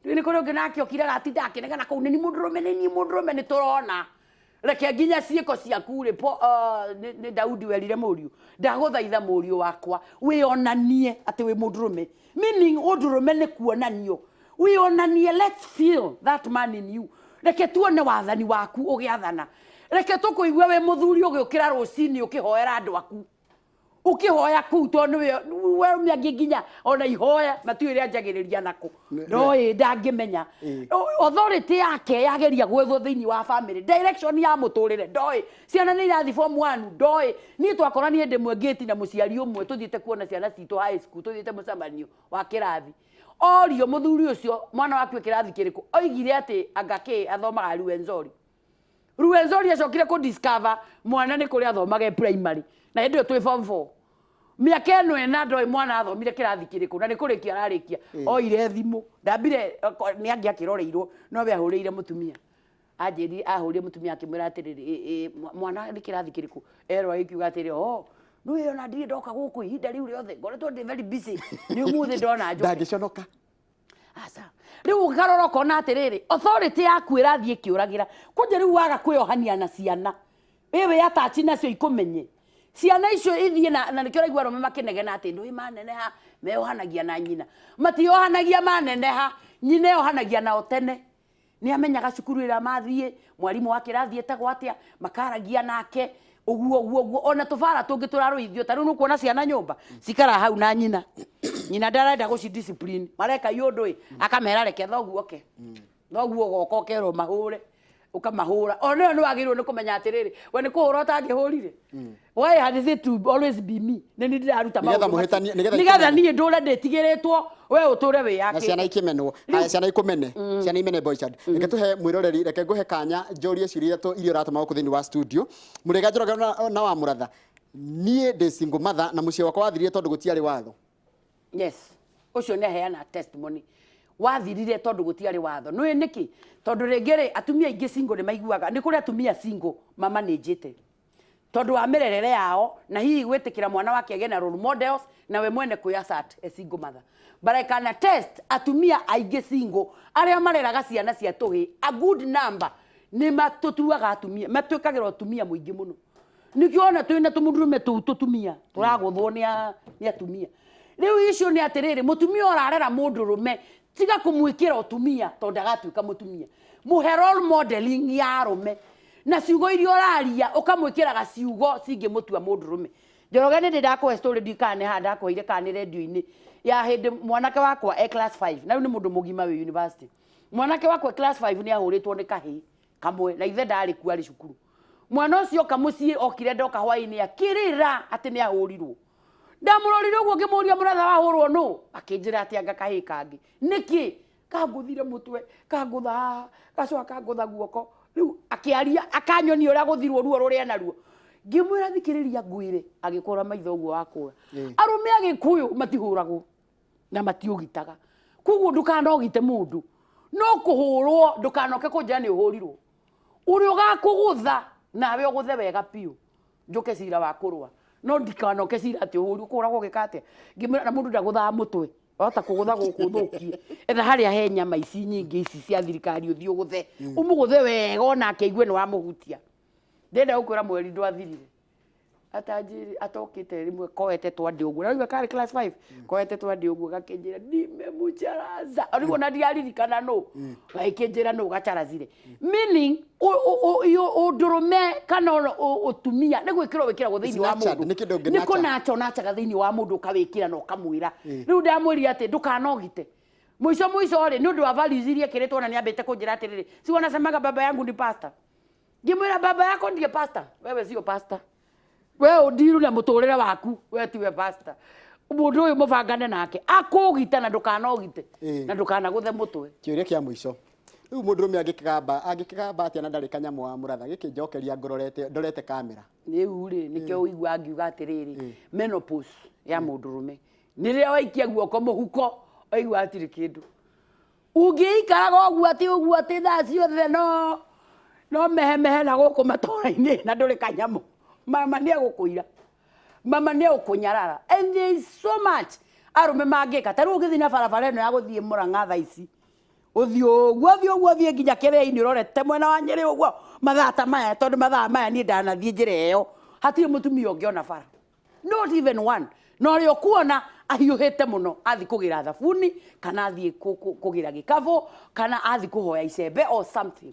Rĩu nĩ kũrĩ ũngĩ nake okiraga atinda akĩnegena kũu, "Nĩ ni mũndũrũme, nĩ niĩ mũndũrũme." Nĩ tũrona reke nginya ciĩko ciaku rĩ nĩ Daudi werire mũriũ, "Ndagũthaitha mũriũ wakwa wĩonanie atĩ wĩ mũndũrũme." Meaning ũndũrũme nĩ kuonanio, wĩonanie. Let's feel that man in you. Reke tuone wathani waku ũgĩathana, reke tũkũigue wĩ mũthuri ũgĩũkĩra rũcinĩ ũkĩhoera andũ aku, ũkĩhoya kũu, tondũ nĩwe we angĩ nginya ona ihoya matiũĩ ũrĩa njagĩrĩria nakũ, no ĩ ndangĩmenya. Authority yake yageria gwethwo thĩinĩ wa family, direction ya mũtũrĩre ndoĩ, ciana nĩ irathi form 1 ndoĩ. Niĩ twakorania hĩndĩ ĩmwe ngĩti na mũciari ũmwe tũthiĩte kuona ciana citũ high school, tũthiĩte mũcemanio wa kĩrathi. Orio mũthuri ũcio, "Mwana waku e kĩrathi kĩrĩkũ?" Oigire atĩ anga kĩ athomaga Ruwenzori. Ruwenzori acokire kũ discover mwana nĩ kũrĩa athomaga e primary, na hĩndĩ ĩyo twĩ form 4 mĩaka ĩno ĩna ndoĩ mwana athomire kĩrathi kĩrĩkũ na nĩ kũrĩkia ararĩkia. Oire thimũ, ndambire nĩ angĩ akĩroreirwo, no we ahũrĩire mũtumia, anjĩrire ahũrire mũtumia akĩmwĩra atĩrĩrĩ, "Ĩ, ĩ, mwana nĩ kĩrathi kĩrĩkũ?" Erwo agĩkiuga atĩrĩ, "Oh, nĩũĩ ona ndirĩ ndoka gũkũ ihinda rĩu rĩothe, ngoretwo ndĩ very busy, nĩ ũmũthĩ ndona njoke." Ndangĩconoka. Aca, rĩu ũkarora ũkona atĩrĩrĩ, authority yaku ĩrathiĩ ĩkĩũragĩra kwanja. Rĩu waga kwĩyohania na ciana wĩwĩ atachi nacio ikũmenye. Ciana icio ithiĩ na nĩkĩo ũraigua arũme makĩnegena atĩ ndũĩ maneneha meyohanagia na nyina. Matiyohanagia maneneha, nyina eyohanagia nao tene. Nĩ amenyaga cukuru ĩrĩa mathiĩ, mwarimũ wa kĩrathi etagwo atĩa, makaragia nake, ũguo ũguo ũguo. Ona tũbara tũngĩ tũrarũithio, ta rĩu nĩ ũkuona ciana nyũmba, cikaraga hau na nyina. Nyina ndarenda gũci discipline, mareka iũndũ ĩ, akamera reke thoguo oke. Thoguo ũgoka ũkerwo mahũre, ũkamahũra. Ona ĩyo nĩ wagĩrĩirwo nĩ kũmenya atĩrĩrĩ, we nĩ kũhũra ũtangĩhũrire? Why has it to always be me? Nĩ niĩ ndĩraruta Nĩgetha maũndũ macio. mũhĩtanie- nĩgetha Nĩgetha ikĩmenwo. niĩ ndũre ndĩtigĩrĩtwo, we ũtũre wĩyakĩte. Na ciana ikĩmenwo. Haya, ciana ikũmene. Ciana imene boy child. Reke tũhe mwĩroreri, reke ngũhe kanya njũrie ciũria iria iria ũratũma gũkũ thĩinĩ wa studio. Mũrĩga Njoroge na wa Mũratha. Niĩ ndĩ single mother na mũciĩ wakwa wathirire tondũ gũtiarĩ watho. Yes, ũcio nĩ aheana testimony. Wathirire tondũ gũtiarĩ watho. Nĩũĩ nĩkĩ? Tondũ rĩngĩ rĩ, atumia aingĩ single nĩ maiguaga, nĩ kũrĩ atumia single mamanĩnjĩte. Tondũ wa mĩrerere yao, na hihi gwĩtĩkĩra mwana wake agĩe na role models, na we mwene kwĩ assert a single mother. But I can attest, atumia aingĩ single, arĩa mareraga ciana cia tũhĩĩ, a good number, nĩ matũtuaga atumia, matwĩkagĩra ũtumia mũingĩ mũno. Nĩkĩo ona twĩna tũmũndũrũme tũu tũtumia, tũragũthwo nĩ atumia. Rĩu issue nĩ atĩrĩrĩ, mũtumia ũrarera mũndũrũme, tiga kũmwĩkĩra ũtumia tondũ ndagatuĩka mũtumia. Mũhe role modeling ya arũme. Na ciugo iria ũraria, ũkamwĩkĩraga ciugo cingĩmũtua mũndũrũme. Njoroge nĩ ndĩ ndakũhe story ndiũĩ kana nĩ haha ndakũheire kana nĩ radio-inĩ, ya hĩndĩ mwanake wakwa e class 5, na rĩu nĩ mũndũ mũgima wĩ university. Mwanake wakwa e class 5 nĩ ahũrĩtwo nĩ kahĩĩ kamwe, na ithe ndarĩ kuo arĩ cukuru. Mwana ũcio oka mũciĩ, okire ndoka hwaĩ-inĩ akĩrĩra atĩ nĩ ahũrirwo. Ndamũrorire ũguo ngĩmũria mũratha wahũrwo nũ? Akĩnjĩra atĩ anga kahĩĩ kangĩ. Nĩkĩ? Kangũthire mũtwe, kangũtha haha, gacoka kangũtha guoko. Rĩu akĩaria, akanyonia ũrĩa agũthirwo ruo rũrĩa enaruo. Ngĩmwĩra thikĩrĩria ngwĩre, agĩkũra maitho ũguo wakũra. Arũme a Gĩkũyũ matihũragwo na matiũgitaga. Koguo ndũkanogite mũndũ. No kũhũrwo ndũkanoke kũnjĩra nĩ ũhũrirwo. Ũrĩa ũgakũgũtha nawe ũgũthe wega biũ. Njũke cira wa kũrũa. No ndikanoke cira atĩ ũhũrirwo, ũkũhũragwo ũgĩka atĩa? Ngĩmwĩra na mũndũ ndagũthaga mũtwe. Wahota kũgũtha gũkũ ũthũkie. Etha harĩa he nyama ici nyingĩ ici cia thirikari ũthiĩ ũgũthe. Ũmũgũthe wega onake aigue nĩ wamũhutia. Ndĩrenda gũkwĩra mweri ndwathirire. Atanjĩrĩ, atokĩte rĩmwe koete twandĩ ũguo. Na rĩu karĩ class 5. Koete twandĩ ũguo gakĩnjĩra nimemucharaza. Rĩu ona ndiaririkana nũ. Gagĩkĩnjĩra nũ gacharazire. Meaning ũndũrũme kana ũtumia nĩ gwĩkĩrwo wĩkĩragwo thĩinĩ wa It's nurtured, mũndũ. nĩ kĩndũ Nĩ ũngĩ-nurture. kũnacha ũnachaga thĩinĩ wa mũndũ ũkawĩkĩra na ũkamwĩra. Rĩu ndamwĩrire atĩ ndũkanogite. Mũico mũico rĩ, nĩ ũndũ wa values iria ekĩrĩtwo ona nĩ ambĩte kũnjĩra atĩrĩrĩ, si wanasemaga baba yangu ni pastor. Ngĩmwĩra baba yako ndiye pastor, wewe sio pastor. We ũndiru na mũtũrĩre waku, we tiwe pastor. Mũndũ ũyũ mũbangane nake, akũgita na ndũkanogite, na ndũkanagũthe mũtwe. Kĩũria kĩa mũico. Rĩu mũndũrũme angĩkĩgamba, angĩkĩgamba atĩa na ndarĩ kanyamũ wa mũratha, gĩkĩ njokeria ngũrorete, ndorete kamera. Rĩu rĩ, nĩkĩo ũiguaga ngiuga atĩrĩrĩ, menopause ya mũndũrũme, nĩ rĩrĩa waikia guoko mũhuko, waigua hatirĩ kĩndũ. Ũngĩikaraga ũguo atĩ ũguo atĩ thaa ciothe no mehemehe na gũkũ matũra-inĩ na ndũrĩ kanyamũ, mama nĩ egũkũira, mama nĩ egũkũnyarara. And there is so much arũme mangĩka. Ta rĩu ũngĩthiĩ na barabara ĩno ya gũthiĩ Mũrang'a thaa ici, ũthiĩ ũguo, ũthiĩ ũguo, ũthiĩ nginya kĩrĩa-inĩ ũrorete mwena wa Nyĩrĩ ũguo, mathaa ta maya, tondũ mathaa maya niĩ ndanathiĩ njĩra ĩyo, hatirĩ mũtumia ũngĩona bara. Not even one. Na ũrĩa ũkuona ahiũhĩte mũno athiĩ kũgĩra thabuni, kana athiĩ kũgĩra gĩkabũ, kana athiĩ kũhoya icembe or something.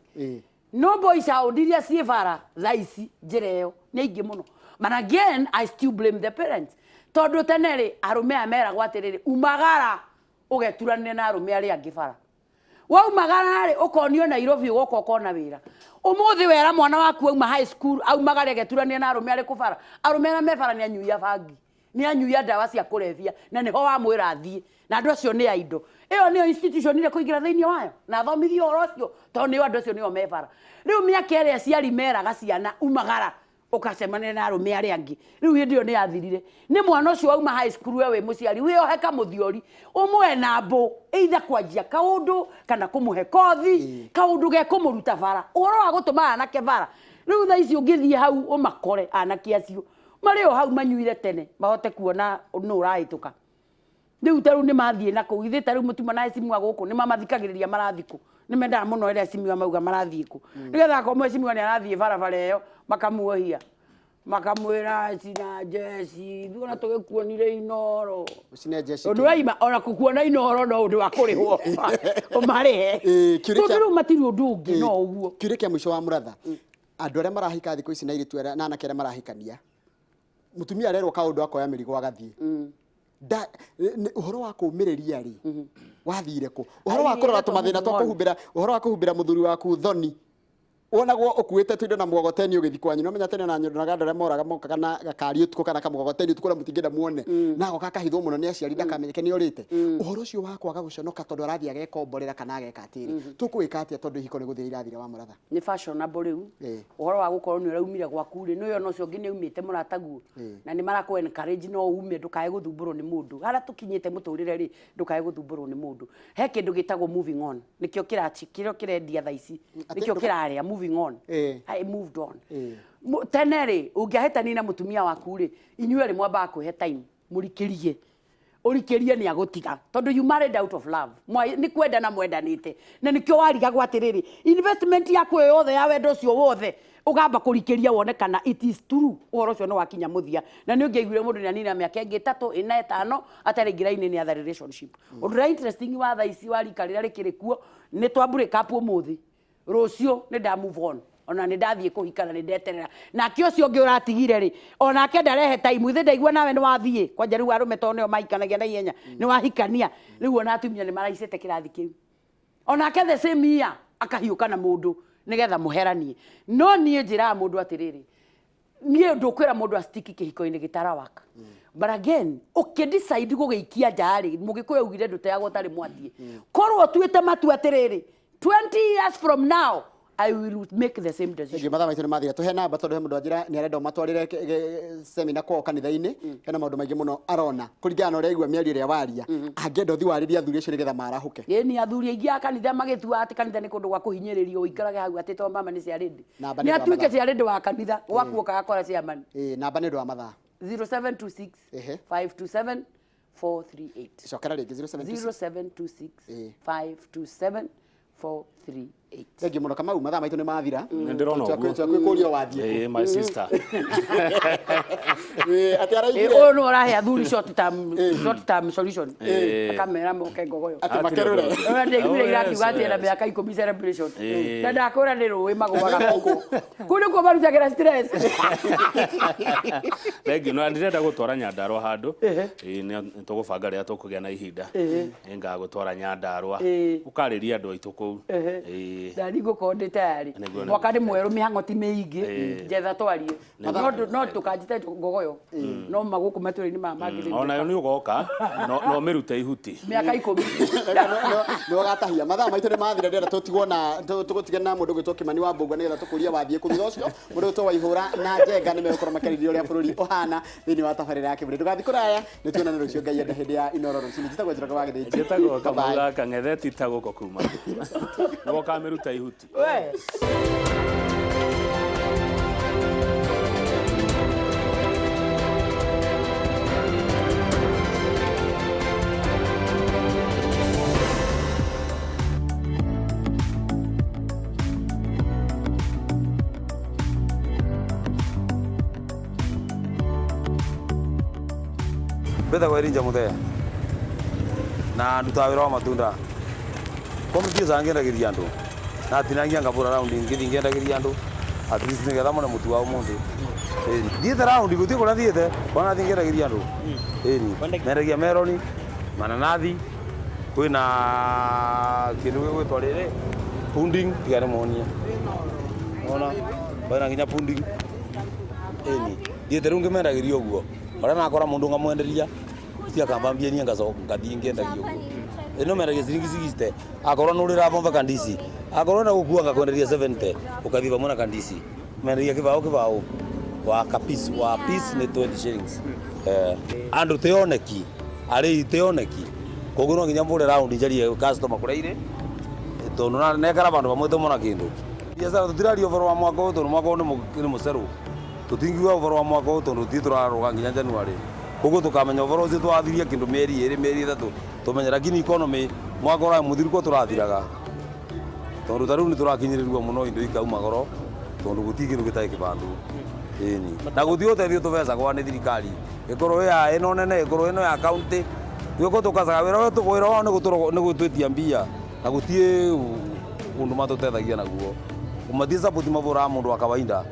No boy child iria ciĩ bara thaa ici njĩra ĩyo nĩ aingĩ mũno. But again, I still blame the parents. Tondũ tene rĩ, arũme aya meragwo atĩrĩrĩ, umagara ũgeturanĩre na arũme arĩa angĩ bara. Waumagara rĩ, ũkonio Nairobi ũgoka ũkona wĩra. Ũmũthĩ wera mwana waku auma high school, aumagare ageturanĩre na arũme arĩkũ bara. Arũme arĩa me bara nĩ anyui a bangi, nĩ anyui a ndawa cia kũrebia, na nĩho wamwĩra athiĩ. Na andũ acio nĩ a indo. Ĩyo nĩyo institution ĩrĩa kũingĩra thĩinĩ wayo, na athomithio ũhoro ũcio, tondũ nĩo andũ acio nĩo me bara. Rĩu mĩaka ĩrĩa aciari meraga ciana umagara, ũkacemania na arũme arĩa angĩ, rĩu hĩndĩ ĩyo nĩ yathirire. Nĩ mwana ũcio wauma high school, we wĩ mũciari, wĩohe kamũthiori, ũmũhe na mbũ, either kwanjia kaũndũ, kana kũmũhe kothi, kaũndũ ge kũmũruta bara. Ũhoro wa gũtũma anake bara, rĩu thaa ici ũngĩthiĩ hau ũmakore anake acio, marĩ o hau manyuire tene, mahote kuona nũ ũrahĩtũka. Rĩu ta rĩu nĩ mathiĩ na kũu, ithuĩ ta rĩu mũtuma na Heshimiwa gũkũ nĩ mamathikagĩrĩria marathiĩ kũ. Nĩ mendaga mũno rĩrĩa Heshimiwa mauga marathiĩ kũ. Nĩgetha akorwo Mheshimiwa nĩ arathiĩ barabara ĩyo makamuohia. Makamwĩra cina njeci, ithuĩ ona tũgĩkuonire Inoro. Cine jeshi. Ũndũ waima ona kũkuona Inoro no ũndũ wa kũrĩhwo ũmarĩhe. Ĩĩ, kĩũria Tondũ rĩu matirĩ ũndũ ũngĩ no ũguo. Kĩũria kĩa mũico wa mũratha, andũ arĩa marahika thikũ ici na airĩtu arĩa na anake arĩa marahikania, mũtumia arerwo kaũndũ akoya mĩrigo agathiĩ. Ũhoro wa kũũmĩrĩria rĩ, wathire kũ? Ũhoro wa kũrora tũmathĩna twa kũhumbĩra, ũhoro wa kũhumbĩra mũthuri waku thoni, wonagwo ũkuĩte tũindo na mũgogoteni ũgĩthiĩ kwanyu. No menya tene na nyonaga andũ arĩa moraga mokaga na gakari ũtukũ kana kamũgogoteni ũtukũ ũrĩa mũtingĩenda muone, na agoka akahithwo mũno nĩ aciari ndakamenyeke nĩ orĩte. Ũhoro ũcio wa kwaga gũconoka tondũ arathiĩ agekomborera kana ageka atĩrĩ, tũkũĩka atĩa tondũ ihiko nĩ gũthira irathira wa mũratha? Nĩ fashionable rĩu. Ũhoro wa gũkorwo nĩ ũraumire gwaku rĩ, nĩ ona ũcio ũngĩ nĩ aumĩte mũrataguo, na nĩ marakũ encourage no ume ndũkae gũthumbũrwo nĩ mũndũ. Harĩa tũkinyĩte mũtũrĩre rĩ, ndũkae gũthumbũrwo nĩ mũndũ. He kĩndũ gĩtagwo moving on, nĩkĩo kĩrĩa kĩrendia thaa ici, nĩkĩo kĩrarĩa moving on. I moved on. Tene rĩ, ũngĩahĩtania na mũtumia waku rĩ, inyuĩ erĩ mwambaga kwĩhe time mũrikĩrie, ũrikĩrie nĩ agũtiga, tondũ you married out of love. Nĩ kwendana mwendanĩte, na nĩkĩo warigagwo atĩrĩrĩ, investment yaku ĩyo yothe ya wendo ũcio wothe ũgamba kũrikĩria wone kana it is true, ũhoro ũcio nĩ wakinya mũthia. Na nĩ ũngĩaiguire mũndũ nĩ anina mĩaka ĩngĩ 3, 4, 5 atarĩ ingĩra-inĩ any other relationship. Ũndũ ũrĩa interesting wa thaa ici wa rika rĩrĩa rĩkĩrĩ kuo, nĩ twa break up ũmũthĩ, rũciũ nĩ nda move on, ona nĩ ndathiĩ kũhika na nĩ ndeterera. Nake ũcio ũngĩ ũratigire rĩ, onake ndarehe time, ithe ndaigua nawe nĩ wathiĩ kwanja. Rĩu arũme tondũ nĩo mahikanagia na ihenya, nĩ wahikania rĩu, ona atumia nĩ maraicĩte kĩrathi kĩu, onake the same year akahiũka na mũndũ nĩgetha mũheranie. No niĩ njĩraga mũndũ atĩrĩrĩ, niĩ ndũkwĩra mũndũ astiki kĩhiko-inĩ gĩtarawaka, but again ũkĩdecide gũgĩikia nja rĩ, mũgĩkũyũ augire ndũteagwo ũtarĩ mwatie. Korwo ũtuĩte matua atĩrĩrĩ, 20 years from now I will make the same decision. Thengiũ, mathaa maitũ nĩ mathira. Tũhe namba tondũ he mũndũ anjĩra nĩ arenda ũmatwarĩre seminar kwao kanitha-inĩ. Hena maũndũ maingĩ mũno arona kũringana na ũrĩa aigua mĩario ĩrĩa waria, angĩenda ũthiĩ warĩrie athuri acio nĩgetha marahũke. Ĩni athuri aingĩ a kanitha magĩtua atĩ kanitha nĩ kũndũ gwa kũhinyĩrĩrio, ũikarage hau atĩ to mama nĩ ciarĩndĩ. Namba nĩ nĩ ũndũ wa atuĩke mathaa. ciarĩndĩ wa kanitha gwaku ũkagakora chairman. Ĩĩ, namba nĩ ũndũ wa mathaa. 0726 527 438. Cokera rĩngĩ, 0726. 0726 527 438. Thengiũ mũno Kamau, mathaa maitũ nĩ mathira. Nĩ ndĩrona ũguo. Twakũria wathiĩ kũ? Ĩĩ, my sister. Ĩĩ, atĩ araigire Ũyũ nĩ ũrahe athuri short term solution, akamera moke Ngogoyo. Atĩ makerũre. Ũrĩa ndaiguire Oh, ira yes, akiuga atĩ ena yes. mĩaka 10 celebration, na ndakwĩra nĩ rũĩ magũaga kũu, kũu nĩkuo marutagĩra stress. Thengiũ. No ndĩrenda gũtwara Nyandarũa handũ. Ĩĩ, nĩ tũgũbanga rĩrĩa tũkũgĩa na ihinda. Nĩngagũtwara Nyandarũa, ũkarĩria andũ aitũ kũu. Ĩĩ. Ndani ngũkorwo ndĩ tayari. Nĩguo, nĩguo. Mwaka nĩ mwerũ, mĩhang'o ti mĩingĩ, njetha twarie. No ndũkanjĩte Ngogoyo, no magũkũ matũra-inĩ maya mangĩ. Onayo nĩ ũgoka no mĩrute ihuti. Mĩaka 10. Nĩ ũgatahia. Mathaa maitũ nĩ mathira, ndĩrenda tũtigwo na tũgũtigana na mũndũ ũgwĩtwo Kĩmani wa Mbũgua nĩgetha tũkũrie wathiĩ kũ. Thutha ũcio mũndũ ũgwĩtwo Waihũra na Njenga nĩ megũkorwo makĩarĩrĩria ũrĩa bũrũri ũhana thĩinĩ wa tabarĩra ya Kĩbũrĩ. Ndũgathiĩ kũraya, nĩ tuonane rũciũ Ngai enda hĩndĩ ya Inoro rũcinĩ. Njĩtagwo Njoroge wa Gĩthĩnji. Njĩtagwo Kamau Bye-bye. ga Kang'ethe, ti ta gũkũ kuma nĩguo ũkamĩruta ihuti. We. Mbetagwo Elijah Muthee na ndutaga wĩra wa matunda. Kwa mbiacara ngendagĩria andũ na tinangia ngabũra raundi ngĩthiĩ ngendagĩria andũ at least nĩgetha mone mũtu wa ũmũthĩ. Ĩni thiĩte raundi gũtirĩ kũrĩa thiĩte ona thiĩ ngendagĩria andũ. Ĩni mendagia meroni, mananathi, kwĩna kĩndũ gĩgwĩtwo rĩrĩ pudding, tiga nĩ monie ona kwĩna nginya pudding. Ĩni thiĩte rĩu ngĩmendagĩria ũguo ũrĩa nakora mũndũ ngamwenderia ciakamba mbia niĩ ngacoka ngathiĩ ngĩendagia ũguo. Ĩno mendagia ciringi 60, akorwo nĩ ũrĩra bomba kandisi, akorwo na gũkua ngakwenderia 70 ũkathiĩ vamwe na kandisi. Mendagia kĩbaũ kĩbaũ wa kapis wa piece nĩ 20 shillings. Andũ tioneki arĩi tioneki, koguo no nginya mbũre raundi njarie customer kũrĩa irĩ tondũ nekara vandũ vamwe tũmona kĩndũ. Biacara tũtiraria ũhoro wa mwaka ũyũ tondũ mwaka ũyũ nĩ mũcerũ, tũtingiuga ũhoro wa mwaka ũyũ tondũ ti tũrarũga nginya January, koguo tũkamenya ũhoro ũcio twathiria kĩndũ mĩeri 2, mĩeri 3 tũmenye, lakini economy mwaka ũrĩa mũthiru ko tũrathiraga tondũ ta rĩu nĩ tũrakinyĩrĩrwo mũno, indo ikauma goro tondũ gũtirĩ kĩndũ gĩtarĩ kĩbandu. Ĩni na gũthiĩ ũteithio tũbecagwa nĩ thirikari ĩkorwo ya ĩno nene ĩkorwo ĩno ya kaunti twĩko tũkacaga wĩra ũyũ wĩra wao nĩ gũtwĩtia mbia na gũtiĩ ũndũ matũtethagia naguo matiĩ support mabũraga mũndũ wa kawaida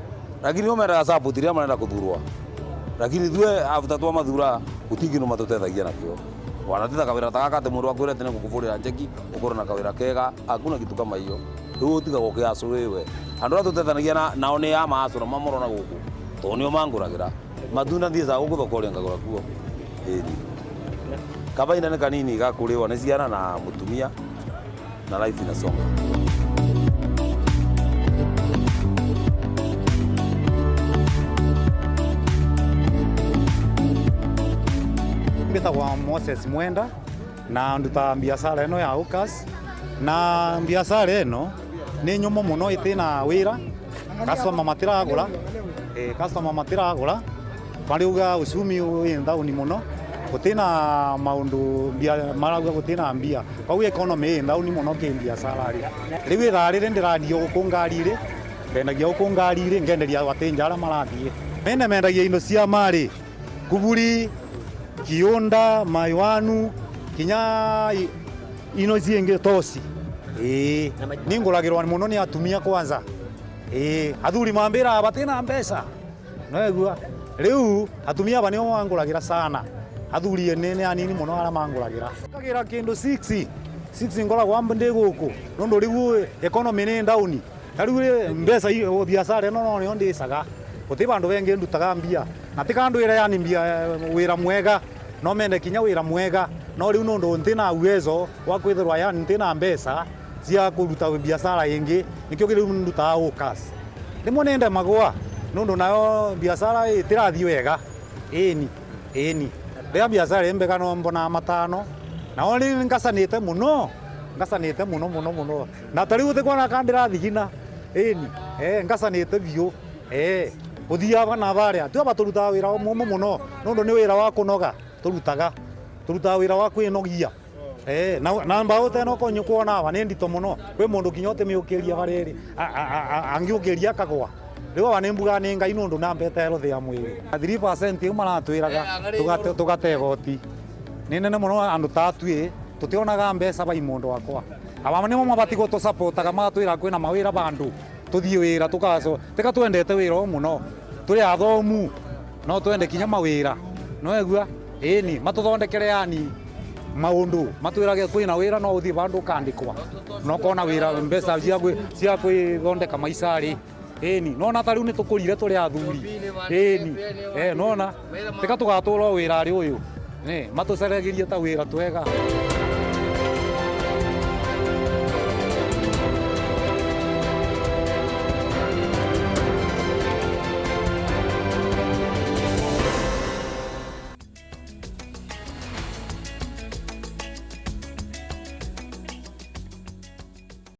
lakini o mendaga support rĩrĩa marenda kũthurwa lakini ithuĩ after twamathura gũtirĩ kĩndũ matũtethagia nakĩo wanatitha kawĩra ta gaka atĩ mũndũ akwĩra atĩ nĩngũkũbũrĩra njeki ũkorwo na kawĩra kega hakuna kitu kama hiyo rĩu ũtigagwo ũkĩhacũ wĩwe andũ arĩa tũtethanagia nao nĩ a mahacũra mamorona gũkũ tondũ nĩo mangũragĩra matunda thiĩcaga gũkũ thoko ũrĩa ngagũra kuo ĩni kabainda nĩ kanini ga kũrĩwa nĩ ciana na mũtumia na life inasonga. Mbitagwa Moses Mwenda na nduta biacara ino ya Ukas na biacara ino ni nyumu muno itina wira customer matiragura customer matiragura mariuga uchumi wi ndauni muno gutina maundu mbia marauga gutina mbia koguo economy ĩ ndauni muno ki biacara ri riu ithaa riri ndirandio guku ngari-ri ndendagia guku ngari-ri ngenderia wateja aria marathie mene mendagia indo cia mari kuburi kiunda maiwanu kinya ino ciingi toci ii ninguragirwa muno ni atumia kwanza ii athuri mambiraga batina mbeca noegua riu atumia aba nio manguragira sana athuri ni anini muno aria manguragira kagira kindu 6 6 ngoragwa ndi guku nundu riu economy ni down ta riu mbeca biacara ino no nio ndicaga guti bandu bengi ndutaga mbia na ti kandwira yani mbia wira mwega no mende kinya wira mwega no riu nundu ntina uwezo wa kwithirwa yani ntina mbeca cia kuruta biacara ingi nikio riu ndutaga ukas rimwe ninde magwa nundu nayo biacara itirathii wega ini ini ria biacara imbega no mbona matano nao ni ngacanite muno ngacanite muno muno muno na ta riu utikwona ka ndirathigina ini ngacanite biu guthiaga na baria tu aba turutaga wira mumu muno nundu ni wira wa kunoga turutaga wira wa kwinogia na mbao teno konyu kuona aba ni ndito muno kwi mundu kinya utimiukiria bariri angiukiria akagwa riu aba ni mbuga ni ngai nundu nambete health ya mwiri 3% iu maratwiraga tugate igoti ni nene muno andu ta atui tutionaga mbeca bai mundu wakwa aba nimo mabati gutusapotaga magatwira kwina mawira bandu tuthie wira tukaco tika twendete wira o muno turi athomu no twende kinya mawira no egua ini matuthondekere yani maundu matwirage kwina wira no uthie bandu ukandikwa no kona wira mbeca cia kwithondeka maica ri ini nona ta riu ni tukurire turi athuri ini nona tika tugatura wira ri uyu ni matuceregirie ta wira twega.